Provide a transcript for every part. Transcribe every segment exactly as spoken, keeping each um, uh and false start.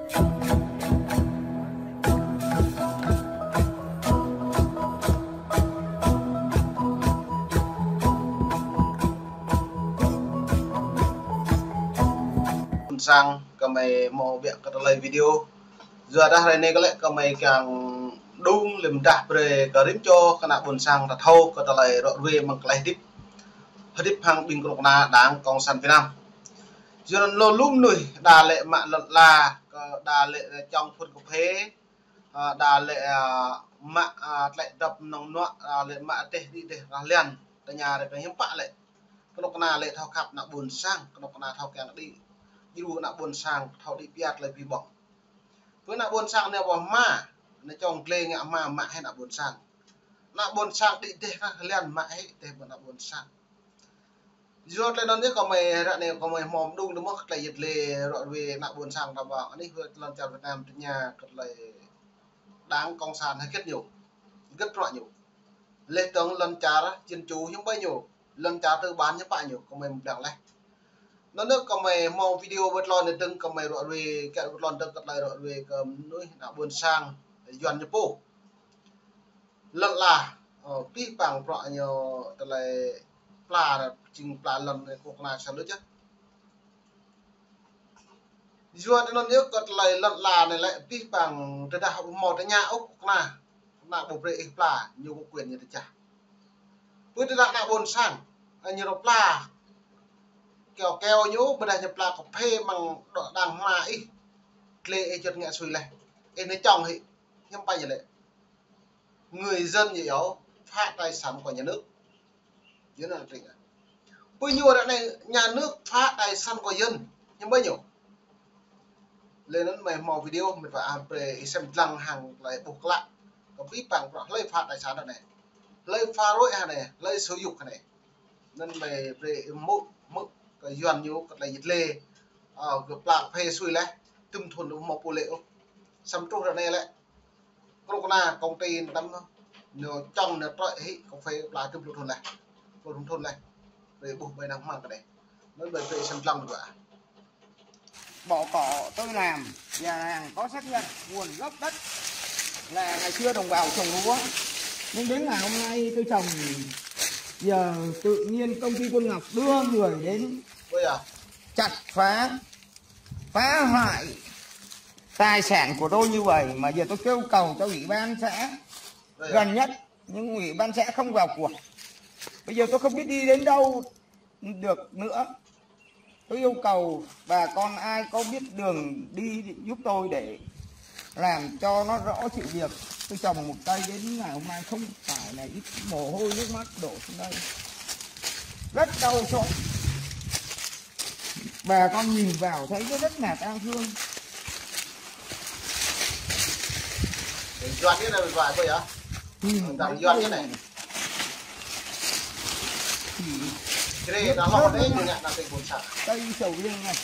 Ƀôn sang kơmơi hmâo ƀiă kơ tơlơi video. Yua dah hrơi anai kơ lĕ kơmơi kiăng đung lĕ mơdah brơi kơ rĭm čô kơ ană ƀôn sang ta thâo kơ tơlơi rŏ ruai mơ̆ng tơlơi hơdip, hơdip hăng ƀing kơnuk kơna Đảng Cộng sản Việt Nam. Yua anŭn lu lu mơnuih đa lĕ mă lŏn ala, kơ đa lĕ čŏng phun kơphê, a, đa lĕ, a, mă, a, tơlơi dŏp nong nuă, đa lĕ mă teh đĭ teh rah lian, tơña rĕ kơ hiư̆m pă lĕ. Kơnuk kơna lĕ thâo khăp ană ƀôn sang, kơnuk kơna thâo kiăng đĭ, djru ană ƀôn sang, thâo đĭ pioh tơlơi pi ƀong. Pơ ană ƀôn sang anai ƀu hmâo, anai čŏng glai ngă hmâo mă hĭ ană ƀôn sang. Ană ƀôn sang đĭ teh rah lian mă hĭ teh ƀơi ană ƀôn sang. Yua tơlơi anŭn yơh kơmơi ră anai kơmơi hmâo mơđung đơmơ̆ tơlơi yit lĕ rŏ ruai ană ƀôn sang ta ƀơ̆ng. Anih wơ̆t lŏn čar Việt Nam tơña kơ tơlơi Đảng Cộng sản hơget ñu, hơget bruă ñu. Lĕ tơ̆ng lŏn čar dân chủ hiư̆m ƀơi ñu, lŏn čar tư bản hiư̆m pă ñu, kơmơi mơ̆ng lĕ. Anŭn yơh kơmơi hmâo video wơ̆t lŏn anai dơ̆ng kơmơi rŏ ruai, kơ wơ̆t lŏn dơ̆ng kơ tơlơi rŏ ruai kơ mơnuih ană ƀôn sang Yuan ñu pô. Lŏn ala, ơ, pih pang bruă ñu tơlơi pla, jing pla lŏn kơnuk kơna sa lu čah. Yua anŭn yơh kơ tơlơi lŏn ala anai lĕ pih pang tơdah hmâo tơña ôh kơnuk kơna, kơnuk kơna ƀu brơi ih pla, ñu kơ quyền ñu tơčah. Pơ tơdah ană ƀôn sang, ơ, ñu rŏ pla keo keo ñu, ƀơdah ñu pla kơphê mơ̆ng dŏ đang hmâo ih, tơlơi ih čŏt ngă sui leh. Ih anai čŏng hĭ, hiư̆m pă ñu lĕ. Người dân gì đó phá tài sản của nhà nước. Dân là tỉnh à. Pơ ñu ră anai nhà nước phá tài sản của dân, hiư̆m ƀơi ñu. Lĕ anŭn mơi hmâo video mơi pơam brơi ih sem lăng hăng tơlơi ƀuh klă. Kơ pih pang bruă hlơi phá tài sản ră anai. Hlơi phá rối ră anai, hlơi xúi giục ră anai. Anŭn mơi brơi ih hmư̆, hmư̆ kơ Yuan ñu kơ tơlơi yit lĕ. Ơ, kơ pla kơphê sui leh, tơm thun lu hmâo pô lĕ ôh. Samơ̆ truh ră anai lĕ. Kơnuk kơna công ty tăm ñu čŏng ñu trŏi hĭ kơphê pla tơm lu thun leh. Lu thun leh. Brơi ƀuh ƀơi anăp mơ̆ng kơ anai. Anŭn mơi brơi sem lăng dua. Bỏ cỏ tôi làm và hàng có xác nhận nguồn gốc đất là ngày xưa đồng bào trồng lúa. Nhưng đến ngày hôm nay tôi trồng, giờ tự nhiên công ty Quân Ngọc đưa người đến Ôi à. Chặt phá, phá hoại tài sản của tôi như vậy mà giờ tôi kêu cầu cho ủy ban xã Ôi à. Gần nhất, nhưng ủy ban xã không vào cuộc. Bây giờ tôi không biết đi đến đâu được nữa. Tôi yêu cầu bà con ai có biết đường đi giúp tôi để làm cho nó rõ sự việc. Tôi trồng một cây đến ngày hôm nay không phải là ít mồ hôi nước mắt đổ xuống đây. Rất đau xót. Bà con nhìn vào thấy rất là tang thương. Yuan anai là Yuan ƀơi à? Ừ. Đang Yuan anai. Kre ta lo dêh ñu ngă nă têng ƀôn sang. Cây sầu riêng này.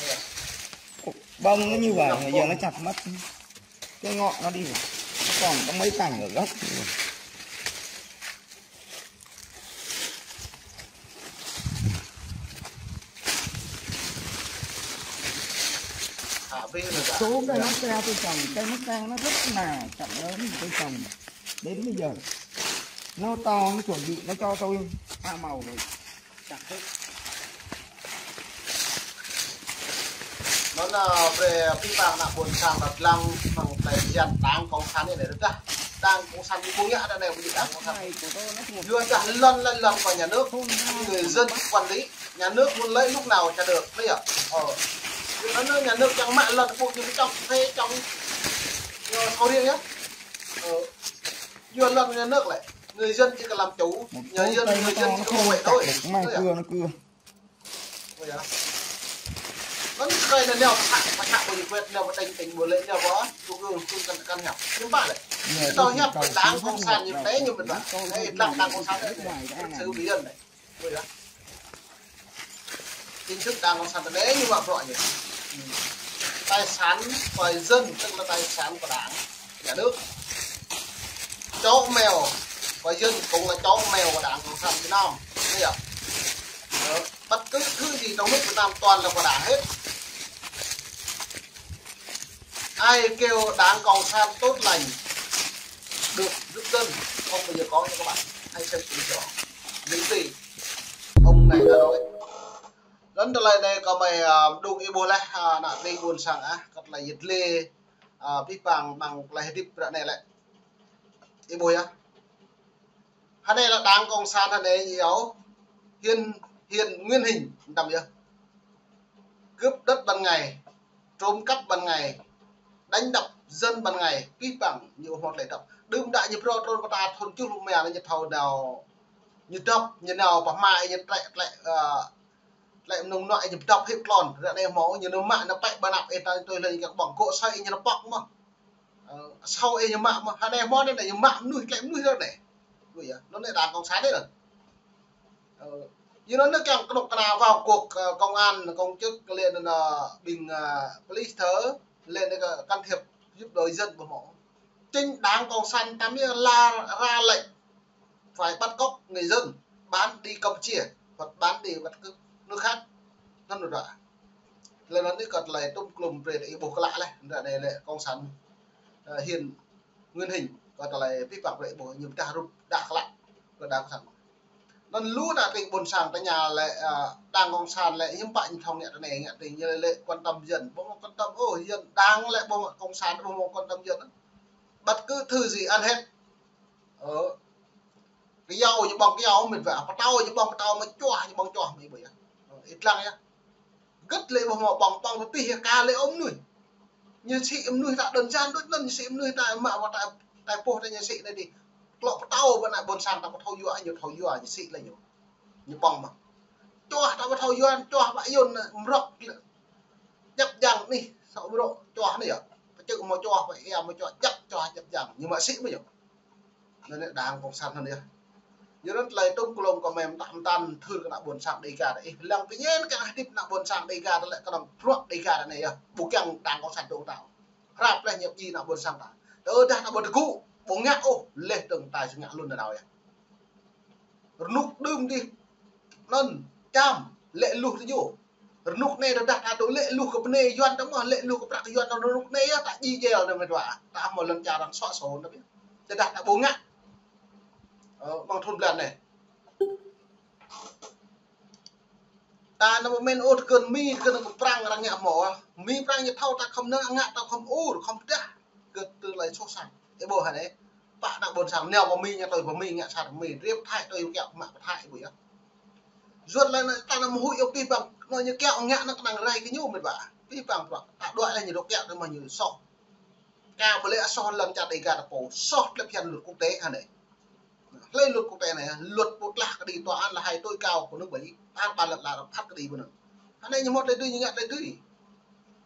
Ơ. Bông nó như vậy mà giờ nó chặt mất cái ngọn nó đi. Nó còn có mấy cành ở gốc. Số cây mắc keo tôi trồng, cây mắc keo nó rất là chậm lớn, tôi trồng đến bây giờ. Nó to, nó chuẩn bị, nó cho tôi tạo màu rồi. Chặt hết. Anŭn, ơ, brơi pih pang ană ƀôn sang ta lăng mơ̆ng tơlơi Yuan Đảng Cộng sản anai dah. Đảng Cộng sản ñu ƀu ngă ră anai ƀu djơ̆ Đảng Cộng sản. Yua dah lŏn lĕ lŏn của nhà nước, người dân quản lý, nhà nước muốn lấy lúc nào chả được, đấy à? Ờ. Yua anŭn nhà nước čang mă lŏn ƀu ñu čŏng phê čŏng, ơ, sổ riêng nhá. Ờ. Yua lŏn nhà nước lĕ, người dân chỉ cần làm chủ, nhà dân, người dân chỉ có bảo vệ thôi. Đấy à? Ôi da. Anŭn kơi anai nao pơtă, pơtă ƀơi ñu kuet, nao pơtĕng tĕng ƀơi lĕ, nao pơ trung ương, trung căn căn hiăp. Hiư̆m pă lĕ. Tơdah hiăp Đảng Cộng sản ñu tĕ ñu mơ̆n lă. Ê, lăng Đảng Cộng sản anai, thực sự vì dân anai. Ôi da. Chính thức Đảng Cộng sản tĕ ñu mă bruă ñu. Tài sản của dân tức là tài sản của Đảng, nhà nước. Chó mèo của dân cũng là chó mèo của Đảng Cộng sản Việt Nam. Đấy à? Ờ, bất cứ thứ gì trong nước Việt Nam toàn là của Đảng hết. Ai kêu Đảng Cộng sản tốt lành, được giúp dân, không bao giờ có nha các bạn. Hãy xem kỹ cho. Những gì ông này đã nói. Lŏn tơlơi anai kâo mơi, à, đung ih ƀuh laih, à, ană tring ƀôn sang ah, kơ tơlơi yet lê, à, pih pang ƀing tơlơi hơdip ră anai lĕ. Ih ƀuh yơh. Hơnai lĕ Đảng Cộng sản hơnai ñu iâu Hiền, Hiền Nguyên Hình, đăm yơh. Cướp đất ban ngày, trộm cắp ban ngày, đánh đập dân ban ngày, pih pang ñu hmâo tơlơi dŏp. Đưm đă ñu phrâo trŭn pơ ta thun čuh lŭk mia anai ñu thâo nao, ñu dŏp, ñu nao pơ hmua ñu tlĕ, tlĕ, ơ, tlĕ mơnơ̆ng mơnuă ñu dŏp hĭ tlôn. Ră anai hmâo ñu nao mă nao pĕ ƀơi anăp ih ta tui lĕ ñu kơ ƀơ̆ng gŏ asơi ih ñu nao pŏk mơ̆n. Ơ, asâo ih ñu mă mơ̆n. Hơnai hmâo anai ñu mă mơnuih, tlĕ mơnuih ră anai. Ui yơh, anŭn anai Đảng Cộng sản anai. Ơ, yua anŭn anai kiăng kơnuk kơna vào cuộc, ơ, công an, công chức, lĕ anŭn, ơ, ƀing, ơ, police thơ, lĕ anŭn kơ can thiệp giúp đỡ dân ƀu hmâo. Chính Đảng Cộng sản ta mới la, ra lệnh phải bắt cóc người dân, bán đi Campuchia, hoặc bán đi bất cứ nước khác. Anŭn ră. Lĕ anŭn anai kơ tơlơi tŭm klŭm brơi ih ƀuh klă laih, ră anai lĕ Cộng sản, ơ, Hiền Nguyên Hình, kơ tơlơi pih pang brơi ih ƀuh, ñu pơdah rup đah klă kơ Đảng Cộng sản. Anŭn lu ană tring ƀôn sang tơña lĕ, ơ, Đảng Cộng sản lĕ hiư̆m pă ñu thâo ngă tơ anai, ngă tring ñu lĕ quan tâm dân, ƀu mơ̆ quan tâm ôh, dân Đảng lĕ ƀu mơ̆ Cộng sản ƀu mơ̆ quan tâm dân. Bất cứ thứ gì ăn hết. Ơ. Kơyâo ñu ƀơ̆ng kơyâo mĕt wa, pơtâo ñu ƀơ̆ng pơtâo, mă čuah ñu ƀơ̆ng čuah mă ƀơi yơh. Ơ, ih lăng yơh. Gĭt lĕ ƀu hmâo ƀơ̆ng, ƀơ̆ng pơpih yơh ka lĕ ôh mơnuih. Ñu sĭ mơnuih ta đơn giản đôč anŭn, ñu sĭ mơnuih ta mă wa ta, ta pôh ta ñu sĭ anai dih. Klŏ pơtâo ƀơi ană ƀôn sang ta ƀu thâo yua, ñu thâo yua, ñu sĭ lĕ ñu. Ñu ƀơ̆ng mơ̆n. Čuah ta ƀu thâo yua, čuah ƀă yôn mrŏk. Djăp jang anih, sŏ mrŏk čuah anai yơh. Pơčơ̆ hmâo čuah, pơia hmâo čuah, djăp čuah djăp jang. Ñu mă sĭ mơ̆ ñu. Anŭn anai Đảng Cộng sản anŭn yơh. Yua anŭn tơlơi tŭm klŭm kơ mơi mơtă mơtăn thưr kơ ană ƀôn sang Đêga ta ih. Lăng pơñen kiăng hơdip ană ƀôn sang Đêga ta lĕ kơnơ̆ng bruă Đêga ta anai yơh. Ƀu kiăng Đảng Cộng sản dŏ ta. Hrăp laih ñu pơdjai ană ƀôn sang ta. Tơdah ta ƀu tơgŭ, ƀu ngă ôh, laih dơ̆ng ta sĭt ngă lŏn ta nao yơh. Rơnŭk đưm dih anŭn čăm lĕ luh tơ ñu. Rơnŭk anai tơdah ta dŏ lĕ luh kơ bơnai Yuan ta mơ̆, lĕ luh kơ prăk Yuan ta rơnŭk anai yơh ta djai jel anai mĕt wa. Ta hmâo lŏn čar arăng sŏ sô anai. Tơdah ta ƀu ngă. Ơ, ƀơ̆ng thun blan anai. Ta anăm pơmĭn ôh tơkơn Mi, tơkơn kơ Prăng arăng ngă hmâo ah. Mi Prăng ñu thâo ta khŏm nao ngă ta khŏm ur, khŏm pơdah. Kơ tơlơi soh sat. Ih ƀuh hă anai. Pă ană ƀôn sang nao pơ Mi ñu tui pơ Mi ngă sat pơ Mi. Rĭm Thái tui kiaŏ mă pơ Thái ih ƀuh yơh. Yua lĕ anai ta anăm huĭ ôh pih pang. Anŭn ñu kiaŏ ngă anŭn kơnang rai kơ ñu mĕt wa. Pih pang bruă. Ta đuaĭ lĕ ñu dŏ kiaŏ anŭn mơ̆ ñu soh. Kâo ƀu lĕ soh lŏn čar Đêga ta pô. Soh tơlơi phiăn luật quốc tế hă anai. Hlơi luật quốc tế anai, luật pơtlaih kơđi tòa án là hai tối cao của nước Mỹ, án bàn lật là phat kơđi ƀơi anŭn. Anai ñu hmâo tơlơi dưi, ñu ngă tơlơi dưi.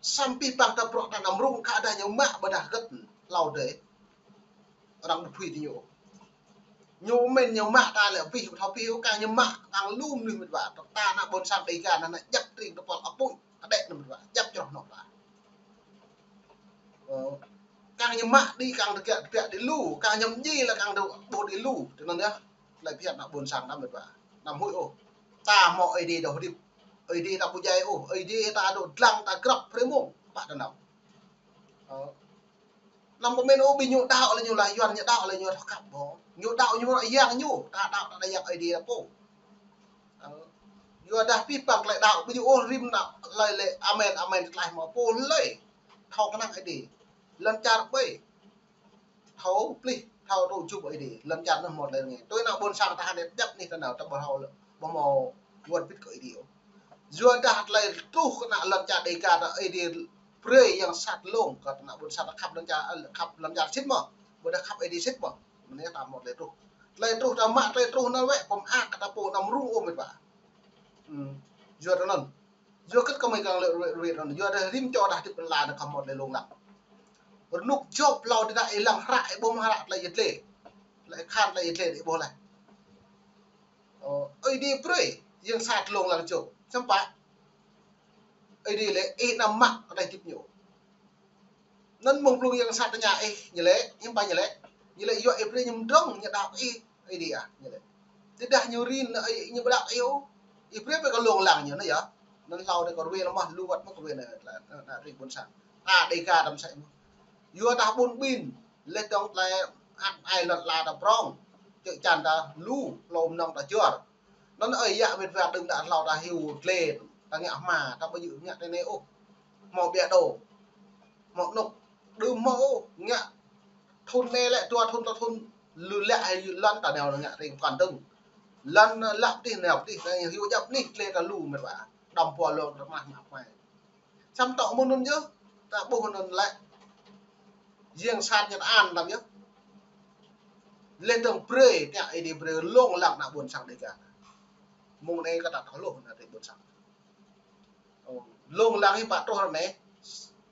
Samơ̆ pih pang ta bruă ta anăm rŭng kơ dah ñu mă ƀôdah gĭt hlâo dêh. Arăng ƀu phui tơ ñu. Ñu mĭn ñu mă ta lĕ pih, ƀu thâo pih, kơ ñu mă, kơ lu mơnuih mĕt wa. Ta ană ƀôn sang Đêga anai, anai djăp tring tơpul apui, kơđĕ anai mĕt wa, djăp čroh anŏ ta. Ơ, kơ ñu mă đĭ, kơ tơbiă, tơbiă đĭ lu, kơ ñu pơdjai lĕ kơ tơƀuh đĭ lu. Tui anŭn yơh, tơlơi phiăn ană ƀôn sang ta mĕt wa. Anăm huĭ ôh. Ta hmâo Ơi Adai dŏ hơdip. Ơi Adai ta ƀu djai ôh. Ơi Adai ta dŏ dlăng ta grăp prê mông. Pă ta nao. Ơ. Anăm pơmĭn ôh ƀing ñu đaŏ lĕ ñu laĭ Yuan, ñu đaŏ lĕ ñu thâo khăp ƀôh. Ñu đaŏ ñu ră yang ñu. Ta đaŏ ta đa yang Ơi Adai ta pô. Ơ. Yua dah pih pang tơlơi đaŏ ƀing ñu ôh rĭm ană hlơi lĕ amen, amen tơklaih mơ̆ pô hlơi. Thâo kơnang Ơi Adai. Lŏn čar ƀai. Thâo plih, thâo tŭ jum Ơi Adai. Lŏn čar anŭn hmâo tơlơi rơngai. Tui ană ƀôn sang ta hơnai djăp anih ta nao ta ƀu thâo lĕ. Ƀu hmâo wơ̆t bĭt kơ Ơi Adai ôh. Yua dah tơlơi truh kơ ană lŏn čar Đêga ta Ơi Adai brơi yang sat lông kơ ană ƀôn sang ta khăp lŏn čar, khăp lŏn čar sĭt mơ̆. Ƀôdah khăp Ơi Adai sĭt mơ̆. Mơnai ta hmâo tơlơi truh. Tơlơi truh ta mă tơlơi truh anŭn wơ̆t, pơm ak kơ ta pô anăm rŭng ôh mĕt wa. Hmm. Yua tui anŭn. Yua kơ kơ mơi kăng lĕ rui, rui anŭn. Yua dah rĭm čô dah hơdip ƀơi lŏn anai khŏm hmâo tơlơi lông lăng. Rơnŭk jŏp hlâo dih anai ih lăng hră ih ƀuh mơ̆ hră tơlơi yet lê. Tơlơi khan tơlơi yet lê ih ƀuh laih. Ơ, Ơi Adai brơi, yang sat lông lăng jŏp. Samơ̆ Ơi Adai lĕ ih anăm mă kơ tơlơi hơdip ñu. Anŭn mơ̆ng blung yang sat tơña ih, ñu lĕ, hiư̆m pă ñu lĕ. Ñu lĕ yua ih brơi ñu mơdrŏng, ñu đaŏ ih, Ơi Adai ah, ñu lĕ. Tơdah ñu rin, ih, ñu ƀu đaŏ ih ôh. Ih brơi pơ kơ lông lăng ñu anai yơh. Anŭn hlâo anai kơ rui lăm mơ̆, lu wơ̆t mơ̆ kơ rui anai, anai, anai, anai, tring ƀôn sang. Ta Đêga đăm sai mơ̆. Yua ta ƀun ƀin, leh dong tơlơi ăt ai lŏn ala ta prong, čư̆ čan ta lu, hlô mơnơ̆ng ta jor. Anŭn ơi yă mĕt wa đưm đă hlâo ta hyu tlê, ta ngă hma, ta ƀu djơ̆ ngă tơ anai ôh. Hmâo ƀiă đô, hmâo anŭk, đưm hmâo ôh, ngă thŭn anai lĕ, dua thŭn, tơlơi thŭn, lu lĕ hai lŏn ta nao ngă tring pơkŏn dơ̆ng. Lŏn lăp tih nao tih, ta hyu djăp anih tlê ta lu mĕt wa. Đăm pô lŏng ta mah mah mai. Samơ̆ tŏ mơ̆n anŭn yơh, ta ƀuh anŭn lĕ. Yang sat ñăt an lăm yơh. Leh dong brơi, tiak ih đi brơi, lông lăng ană ƀôn sang Dega. Mơ̆ng anai kơ ta thâo hluh ană tơ ƀôn sang. Ơ, lông lăng ih ƀă truh ră anai.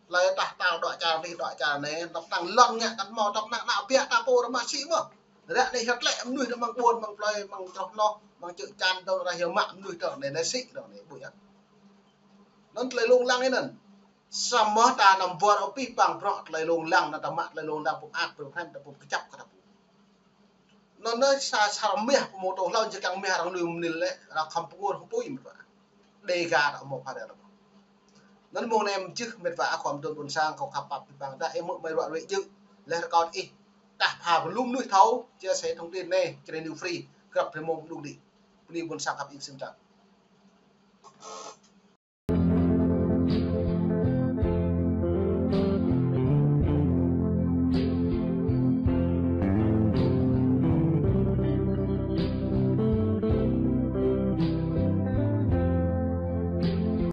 Tơlơi tah tal dŏ čar tih dŏ čar anai, tơpă tang lŏn ngă kăn hmâo, tơpă ană ană biă ta pô ră mă sĭ mơ̆n. Ră anai hơt lĕ mơnuih ta mơ̆ng ƀuôn, mơ̆ng plơi, mơ̆ng čroh noh, mơ̆ng čư̆ čan dong ră hyu mă mơnuih dong anai, anai sĭ dong anai, ƀuh yơh. Anŭn tơlơi lông lăng ih anŭn. Samơ̆ ta anăm ƀuăr ôh pih pang bruă tơlơi lông lăng, anŭn ta mă tơlơi lông lăng pŭk ăt, pŭk hrăm, ta pŭk kơjăp kơ ta pŭk. Anŭn anai sa, sa mah pơmô tô hlâo, jơkang mah arăng lui mơnil lĕ, arăng khŏm pơngur hơpui mĕt wa. Dega ta hmâo pha rel. Anŭn mơ̆ng anai mơjưh mĕt wa khŏm dŏ ƀôn sang kâo khăp pap pih pang, ta ih mơ̆ mai ruă ruĕ jơ̆, leh rơkâo ih. Tah pha pơlŭm mơnuih thâo, chia sẻ thông tin anai, Jrai News Free, grăp rơmông đung đĭ. Bơni ƀôn sang khăp ih sĭt tơ̆.